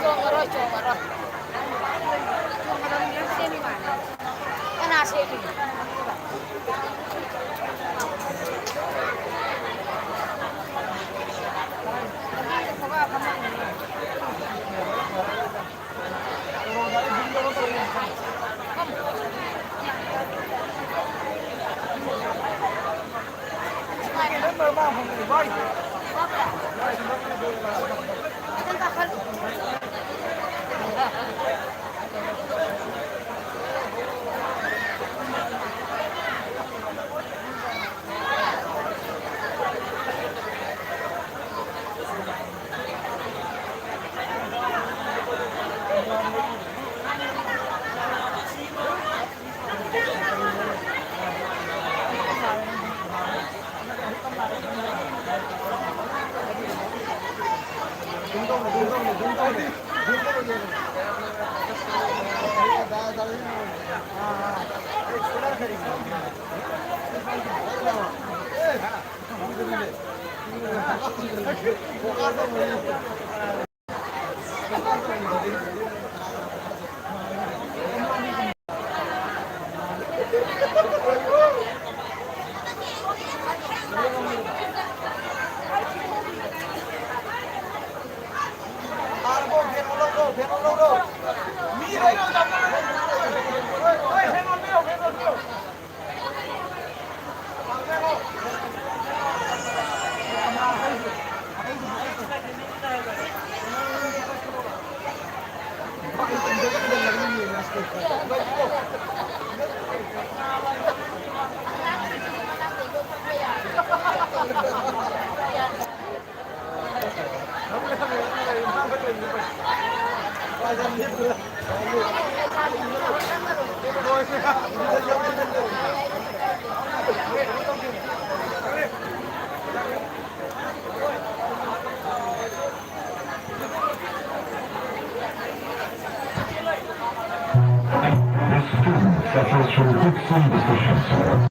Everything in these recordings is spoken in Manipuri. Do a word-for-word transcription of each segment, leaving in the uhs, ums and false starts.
ꯆꯣꯡꯉꯔꯣꯏ, ꯆꯣꯡꯉꯔꯣꯏ꯫ ꯆꯣꯡꯉꯔꯣꯏ, ꯃꯌꯥꯝ ꯁꯦꯝꯃꯤ ꯃꯥꯜꯂꯦ꯫ ꯀꯅꯥ ꯁꯦꯝꯃꯤꯅꯣ? The students are from Dixon Division.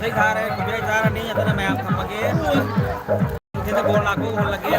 ꯏꯁꯩ ꯊꯥꯔꯦ, copyright ꯆꯥꯔꯅꯤ, ꯑꯗꯨꯅ ꯃꯌꯥꯝ ꯊꯝꯃꯒꯦ꯫ ꯅꯨꯡꯊꯤꯜꯗ ꯕꯣꯜ ꯂꯥꯛꯄ ꯎꯍꯜꯂꯒꯦ꯫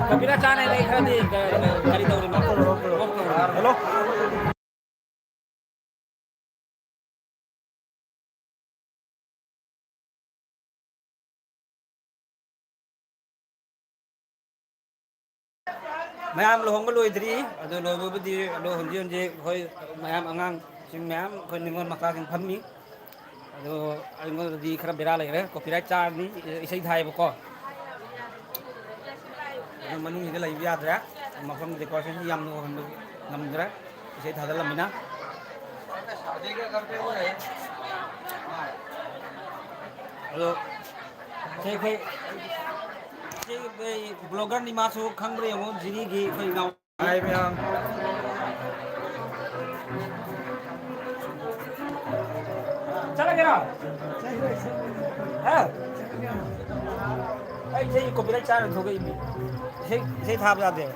Copyright ꯆꯥꯅ ꯂꯩ ꯈꯔꯗꯤ, ꯀ-, ꯀꯔꯤ ꯇꯧꯔꯤꯅꯣ? Hello? ꯃꯌꯥꯝ ꯂꯨꯍꯣꯡꯕ ꯂꯣꯏꯗ꯭ꯔꯤ, ꯑꯗꯣ ꯂꯣꯏꯕꯕꯨꯗꯤ, ꯑꯗꯣ ꯍꯧꯖꯤꯛ ꯍꯧꯖꯤꯛ ꯑꯩꯈꯣꯏ ꯃꯌꯥꯝ ꯑꯉꯥꯡꯁꯤꯡ ꯃꯌꯥꯝ, ꯑꯩꯈꯣꯏ ꯅꯤꯉꯣꯜ ꯃꯆꯥꯁꯤꯡ ꯐꯝꯃꯤ꯫ ꯑꯗꯣ ꯑꯩꯉꯣꯟꯗꯗꯤ ꯈꯔ ꯕꯦꯔꯥ ꯂꯩꯔꯦ, copyright ꯆꯥꯔꯅꯤ, ꯏꯁꯩ ꯊꯥꯏꯌꯦꯕꯀꯣ꯫ ꯑꯗꯣ ꯃꯅꯨꯡꯁꯤꯗ ꯂꯩꯕ ꯌꯥꯗ꯭ꯔꯦ, ꯃꯐꯝ decoration ꯌꯥꯝꯅ ꯎꯍꯟꯕ ꯉꯝꯗ꯭ꯔꯦ, ꯏꯁꯩ ꯊꯥꯖꯤꯜꯂꯝꯅꯤꯅ꯫ ꯑꯗꯣ ꯁꯤ ꯑꯩꯈꯣꯏ, ꯁꯤ ꯑꯩꯈꯣꯏ blogger ꯅꯤ, ꯃꯥꯁꯨ ꯈꯪꯕ꯭ꯔꯥ ꯌꯦꯡꯉꯣ, ꯖꯤꯔꯤꯒꯤ ꯑꯩꯈꯣꯏ ꯏꯅꯥꯎ꯫ ꯍꯥꯏ ꯃꯌꯥꯝ꯫ ꯆꯠꯂꯒꯦꯔꯣ? ꯍꯥ? ꯑꯩ ꯏꯁꯩ copyright ꯆꯥꯔ ꯊꯣꯛꯂꯛꯏꯅꯤ꯫ ꯏꯁꯩ, ꯏꯁꯩ ꯊꯥꯕ ꯌꯥꯗꯦ꯫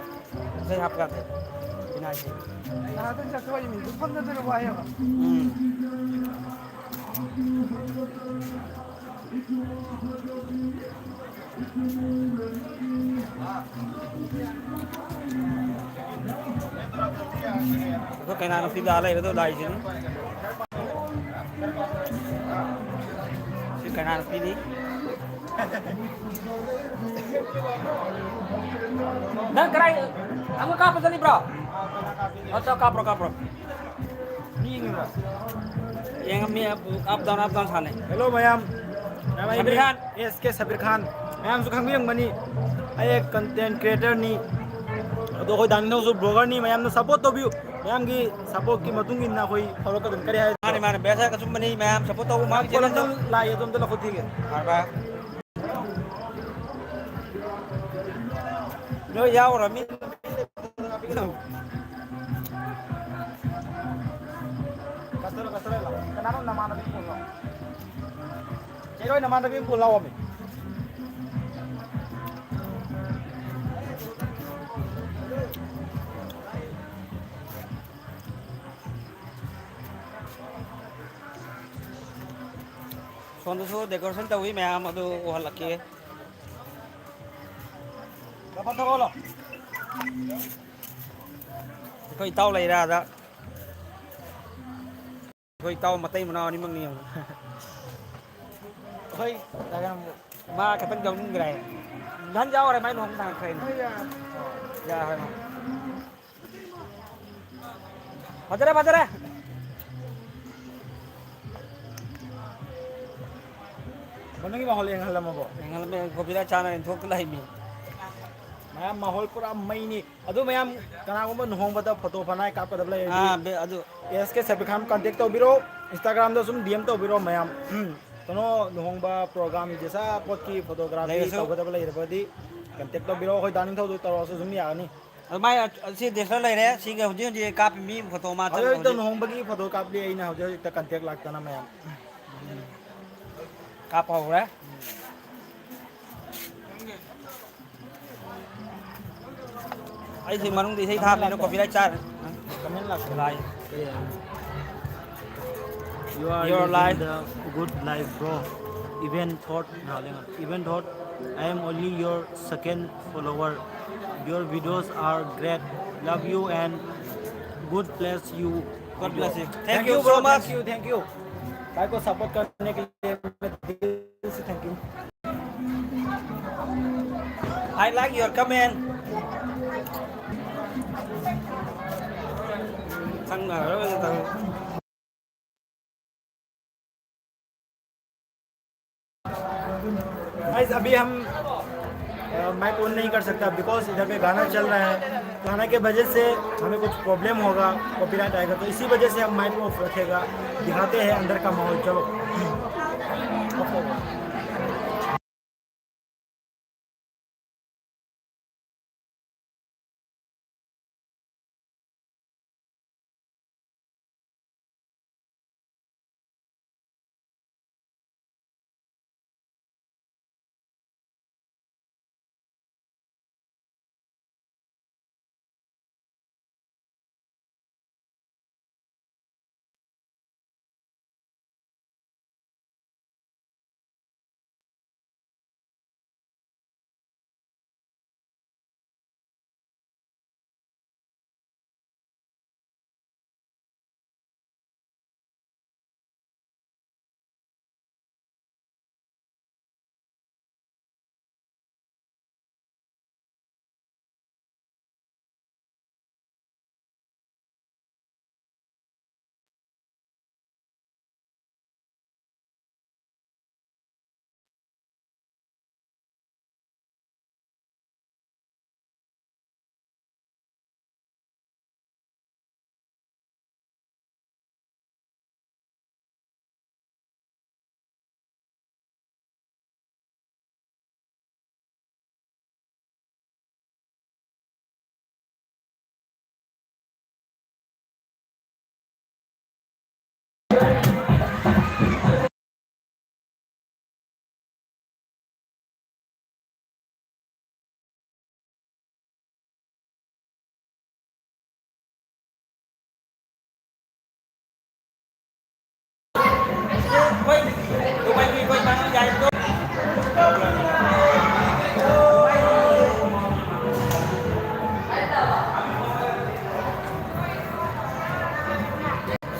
ꯏꯁꯩ ꯍꯥꯞꯄ ꯌꯥꯗꯦ꯫ ꯏꯅꯥ ꯏꯁꯩ꯫ ꯅꯍꯥꯟꯗꯩ ꯆꯠꯊꯣꯛꯏꯅꯤ꯫ ꯐꯝꯗꯗꯅ ꯋꯥꯏꯌꯦꯕ꯫ ꯎꯝ꯫ ꯑꯩꯈꯣꯏ ꯀꯩꯅꯥ ꯅꯨꯄꯤ ꯂꯥꯛꯑ ꯂꯩꯔꯦ ꯑꯗꯣ ꯂꯥꯛꯏꯁꯤꯅꯤ꯫ ꯀꯅꯥꯅ ꯄꯤꯔꯤ? ꯅꯪ ꯀꯗꯥꯏ? ꯑꯃꯨꯛ ꯀꯥꯞꯄ ꯆꯠꯂꯤꯕ꯭ꯔꯣ? ꯑꯣ, ꯆꯠꯂꯣ, ꯀꯥꯞꯄ꯭ꯔꯣ, ꯀꯥꯞꯄ꯭ꯔꯣ꯫ ꯃꯤ ꯌꯦꯡꯉꯤꯕ꯭ꯔꯣ? ꯌꯦꯡꯉꯝꯃꯤ, up down, up down ꯁꯥꯟꯅꯩ꯫ Hello ꯃꯌꯥꯝ꯫ ꯃꯌꯥꯝ, ꯑꯩ ꯁꯕꯤꯔ ꯃꯤꯡ ꯈꯥꯟ꯫ ꯑꯦꯁ ꯀꯦ ꯁꯕꯤꯔ ꯈꯥꯟ꯫ ꯃꯌꯥꯝꯁꯨ ꯈꯪꯕꯤꯔꯝꯒꯅꯤ꯫ ꯑꯩ content creatorꯅꯤ꯫ ꯑꯗꯣ ꯑꯩꯈꯣꯏ ꯗꯥ ꯅꯤꯡꯊꯧꯁꯨ vloggerꯅꯤ꯫ ꯃꯌꯥꯝꯅ support ꯇꯧꯕꯤꯌꯨ꯫ ꯃꯌꯥꯝꯒꯤ supportꯀꯤ ꯃꯇꯨꯡ ꯏꯟꯅ ꯑꯩꯈꯣꯏ ꯍꯧꯔꯛꯀꯗꯕꯅꯤ꯫ ꯀꯔꯤ ꯍꯥꯏ? ꯃꯥꯅꯤ, ꯃꯥꯅꯤ꯫ ꯕꯦꯁ ꯑꯆꯨꯝꯕꯅꯤ꯫ ꯃꯌꯥꯝ support ꯇꯧꯕ ꯃꯥꯒꯤ ꯃꯌꯥꯝ ꯄꯣꯠ ꯑꯝꯇ channelꯗꯣ꯫ ꯂꯥꯛꯑꯦ, ꯑꯗꯣ ꯑꯝꯇ ꯂꯧꯈꯠꯄꯤꯒꯦ꯫ ꯐꯔꯦ, ꯐꯔꯦ꯫ ꯅꯣꯏ ꯌꯥꯎꯔꯃꯤ꯫ ꯀꯁꯇꯔ, ꯀꯁꯇꯔ ꯂꯥꯛꯑꯣ꯫ ꯀꯅꯥꯅꯣ ꯅꯃꯥꯟꯅꯕꯤ ꯄꯨꯔꯣ? ꯆꯦꯔꯣꯏ ꯅꯃꯥꯟꯅꯕꯤ ꯑꯃ ꯄꯨꯔ ꯂꯥꯛꯑꯣꯃꯤ꯫ ꯁꯣꯝꯗꯁꯨ decoration ꯇꯧꯏ ꯃꯌꯥꯝ ꯑꯗꯨ ꯎꯍꯜꯂꯛꯀꯦ꯫ ꯑꯩꯈꯣꯏ ꯏꯇꯥꯎ ꯂꯩꯔꯦ ꯑꯥꯗ꯫ ꯑꯩꯈꯣꯏ ꯏꯇꯥꯎ ꯃꯇꯩ ꯃꯅꯥꯎ ꯑꯅꯤꯃꯛꯅꯤ ꯌꯦꯡꯉꯨ꯫ ꯑꯩꯈꯣꯏ ꯃꯥ ꯈꯤꯇꯪ ꯌꯥꯎꯅꯤꯡꯈ꯭ꯔꯦ꯫ ꯅꯍꯥꯟ ꯌꯥꯎꯔꯦ, ꯃꯥꯏ ꯂꯨꯍꯣꯡꯕ ꯊꯥꯡꯒꯠꯈ꯭ꯔꯦ꯫ ꯌꯥꯔꯦ ꯃꯥ꯫ ꯐꯖꯔꯦ, ꯐꯖꯔꯦ꯫ ꯃꯅꯨꯡꯒꯤ ꯃꯥꯍꯣꯜ ꯌꯦꯡꯍꯜꯂꯝꯃꯕꯣ? ꯌꯦꯡꯍꯜꯂꯝꯃꯦ, ꯀꯣꯕꯤꯔꯥ ꯆꯥꯅ ꯌꯦꯡꯊꯣꯛꯇ ꯂꯥꯛꯏꯃꯤ꯫ ꯃꯌꯥꯝ ꯃꯥꯍꯣꯜ ꯄꯨꯔꯥ ꯃꯩꯅꯤ꯫ ꯑꯗꯨ ꯃꯌꯥꯝ ꯀꯅꯥꯒꯨꯝꯕ ꯂꯨꯍꯣꯡꯕꯗ ꯐꯣꯇꯣ ꯐꯅꯥꯏ ꯀꯥꯞꯀꯗꯕ ꯂꯩꯔꯗꯤ ꯑꯥ, ꯕꯦ-, ꯑꯗꯨ ꯑꯦꯁ ꯀꯦ ꯁꯕꯤꯔ ꯈꯥꯟ contact ꯇꯧꯕꯤꯔꯣ, Instagramꯗ ꯁꯨꯝ D M ꯇꯧꯕꯤꯔꯣ ꯃꯌꯥꯝ꯫ ꯀꯩꯅꯣ, ꯂꯨꯍꯣꯡꯕ programꯒꯤ ꯖꯁꯥ ꯄꯣꯠꯀꯤ photography ꯂꯩꯔꯁꯨ꯫ ꯇꯧꯒꯗꯕ ꯂꯩꯔꯕꯗꯤ contact ꯇꯧꯕꯤꯔꯣ꯫ ꯑꯩꯈꯣꯏ ꯗꯥ ꯅꯤꯡꯊꯧꯗꯨ ꯇꯧꯔꯛꯑꯁꯨ ꯑꯗꯨꯝ ꯌꯥꯒꯅꯤ꯫ ꯑꯗꯨ ꯃꯥꯏ ꯑꯁꯤ ꯗꯦꯁꯇ ꯂꯩꯔꯦ꯫ ꯁꯤꯒ ꯍꯧꯖꯤꯛ ꯍꯧꯖꯤꯛ ꯀꯥꯞꯄꯤ ꯃꯤ ꯐꯣꯇꯣ ꯃꯥ ꯍꯧꯖꯤꯛ ꯆꯠꯂꯤꯕ ꯍꯧꯖꯤꯛꯇ ꯍꯧꯖꯤꯛ꯫ ꯂꯨꯍꯣꯡꯕꯒꯤ ꯐꯣꯇꯣ ꯀꯥꯞꯂꯤ ꯑꯩꯅ ꯍꯧꯖꯤꯛ ꯍꯧꯖꯤꯛꯇ contact ꯂꯥꯛꯇꯅ ꯃꯌꯥꯝ꯫ ꯀꯥꯞꯄ ꯍꯧꯔꯦ꯫ ꯑꯩꯁꯦ ꯃꯅꯨꯡꯗ ꯏꯁꯩ ꯊꯥꯕꯅꯤꯅ copyright ꯆꯥꯔꯦ꯫ Comment ꯂꯥꯛꯇꯅ꯫ ꯂꯥꯏ꯫ ꯀꯔꯤ ꯍꯥꯏꯅꯣ? You are Your living life. The good life, bro. Even thought, no, hang on. Even thought, I am only your second follower. Your videos are great. Love you and God bless you. God bless you. Thank you so much. Thank you, thank you. भाई को support करने के लिए मैं दिल I like your comment. ꯈꯪꯅꯔꯔꯣꯏꯒꯦ ꯇꯧꯔꯦ꯫ गाइस, अभी हम माइक ऑन नहीं कर सकता, बिकॉज इधर पे गाना चल रहा है। गाना के वजह से हमें कुछ प्रॉब्लम होगा, कॉपीराइट आएगा, तो इसी वजह से हम माइक ऑफ रखेगा। दिखाते हैं अंदर का माहौल। चलो।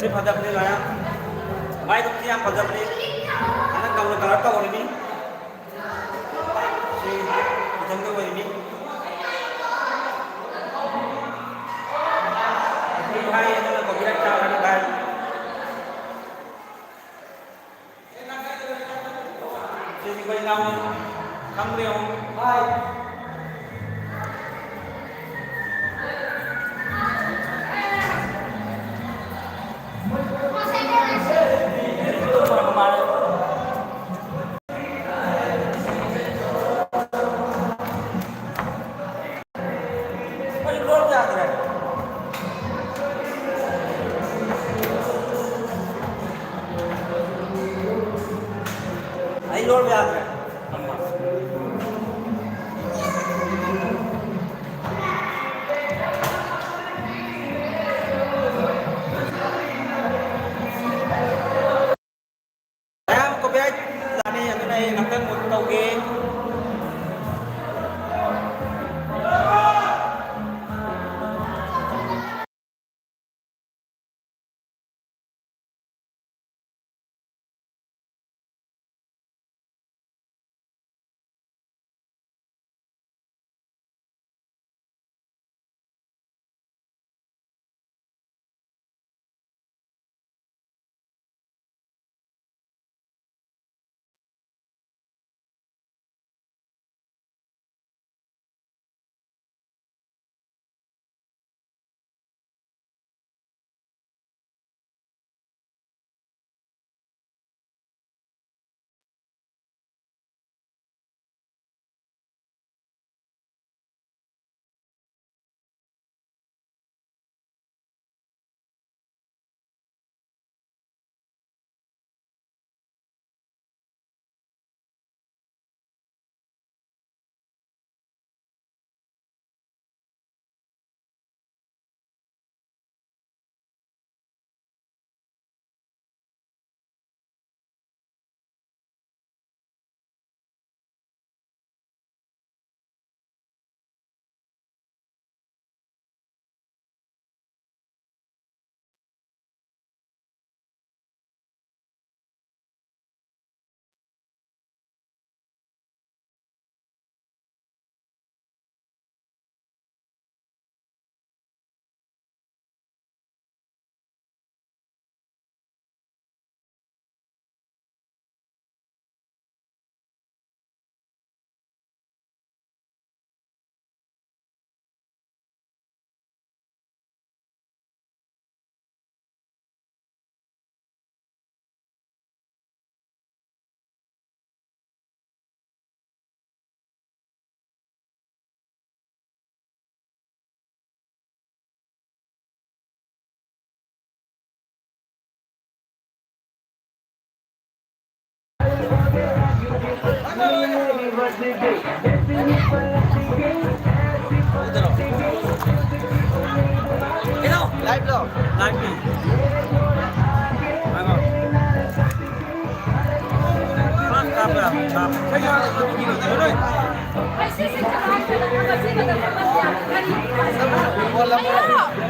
ꯁꯤ ꯐꯖꯕꯅꯤ ꯂꯣꯏꯅ꯫ ꯃꯥꯏꯗꯨꯝꯁꯤ ꯌꯥꯝ ꯐꯖꯕꯅꯤ꯫ ꯍꯟꯗꯛ ꯅꯧꯅ ꯀꯂꯔ ꯇꯧꯔꯤꯅꯤ꯫ ꯁꯤ ꯈꯪꯗꯕ ꯑꯣꯏꯔꯤꯅꯤ꯫ ꯑꯩꯈꯣꯏ ꯍꯥꯏꯌꯦ, ꯅꯪꯅ copyright ꯆꯥꯔꯅꯤ ꯚꯥꯏ꯫ ꯁꯤꯗꯤ ꯑꯩꯈꯣꯏ ꯏꯅꯥꯎ ꯈꯪꯗ꯭ꯔꯦ ꯑꯃꯨꯛ꯫ ꯚꯥꯏ꯫ ꯑꯩ ꯂꯣꯟ ꯌꯥꯗ꯭ꯔꯦ꯫ ꯑꯩ ꯂꯣꯟ ꯌꯥꯗ꯭ꯔꯦ꯫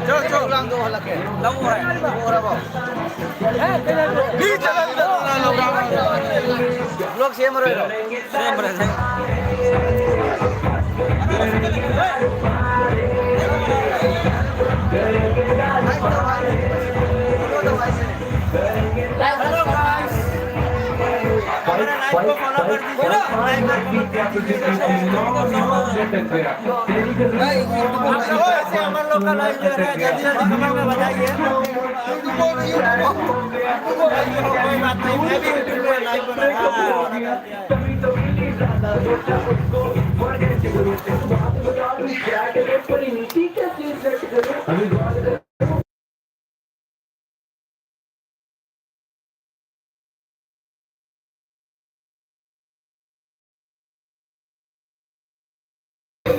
ꯆꯣ, ꯆꯣ꯫ ꯂꯧ ꯍꯣꯏ꯫ ꯃꯤ ꯆꯠꯍꯟꯗꯗꯅ ꯂꯧꯔꯥꯡ꯫ ꯕ꯭ꯂꯣꯛ ꯁꯦꯝꯃꯔꯣꯏꯔꯣ? ꯁꯦꯝꯃꯔꯣꯏ, ꯁꯦꯝꯃꯔꯣꯏ꯫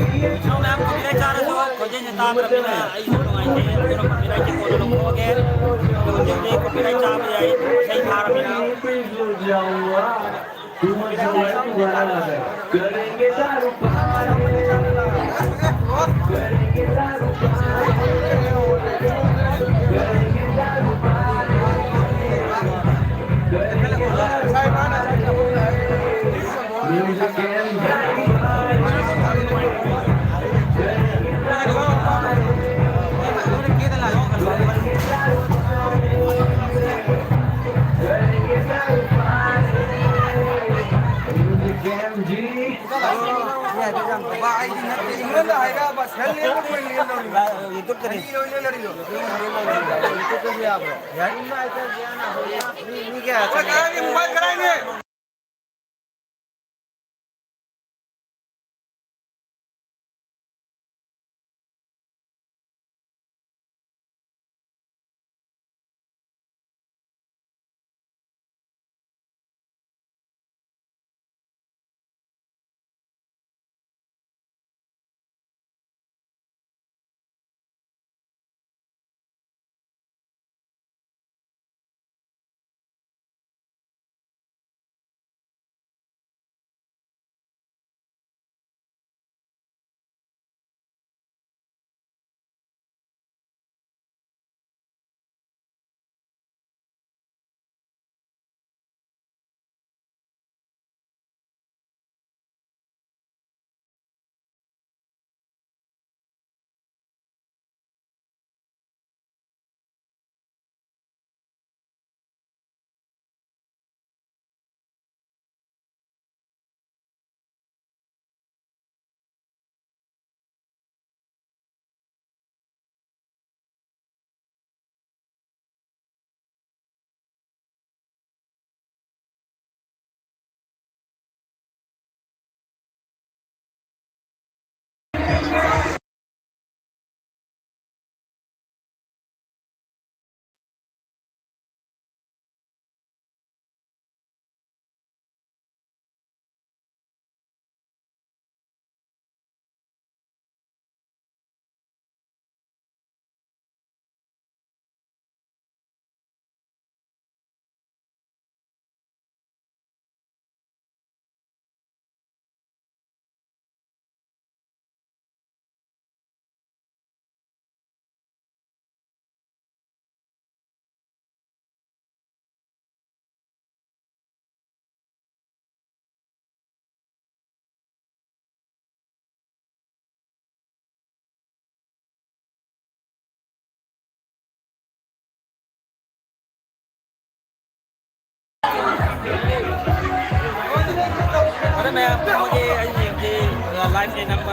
ꯏꯆꯤꯟ ꯏꯅꯥꯎ ꯃꯌꯥꯝ, ꯀꯣꯄꯤꯔꯥꯏꯠ ꯆꯥꯔꯁꯨ ꯈꯣꯟꯖꯦꯜꯁꯦ ꯇꯥꯗ꯭ꯔꯕꯅꯤꯅ ꯑꯩꯁꯨ ꯅꯨꯡꯉꯥꯏꯇꯦ꯫ ꯑꯗꯨꯅ ꯀꯣꯄꯤꯔꯥꯏꯠꯁꯦ ꯀꯣꯟꯅ ꯂꯧꯊꯣꯛꯑꯒꯦ꯫ ꯑꯗꯣ ꯍꯧꯖꯤꯛ ꯍꯧꯖꯤꯛ ꯀꯣꯄꯤꯔꯥꯏꯠ ꯆꯥꯕ ꯌꯥꯏ, ꯏꯁꯩ ꯊꯥꯔꯕꯅꯤꯅ꯫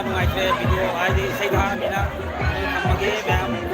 ꯅꯨꯡꯉꯥꯏꯇ꯭ꯔꯦ, ꯚꯤꯗꯤꯑꯣ ꯍꯥꯏꯗꯤ ꯏꯁꯩ ꯊꯥꯔꯃꯤꯅ꯫ ꯑꯗꯨ ꯊꯝꯃꯒꯦ ꯃꯌꯥꯝ꯫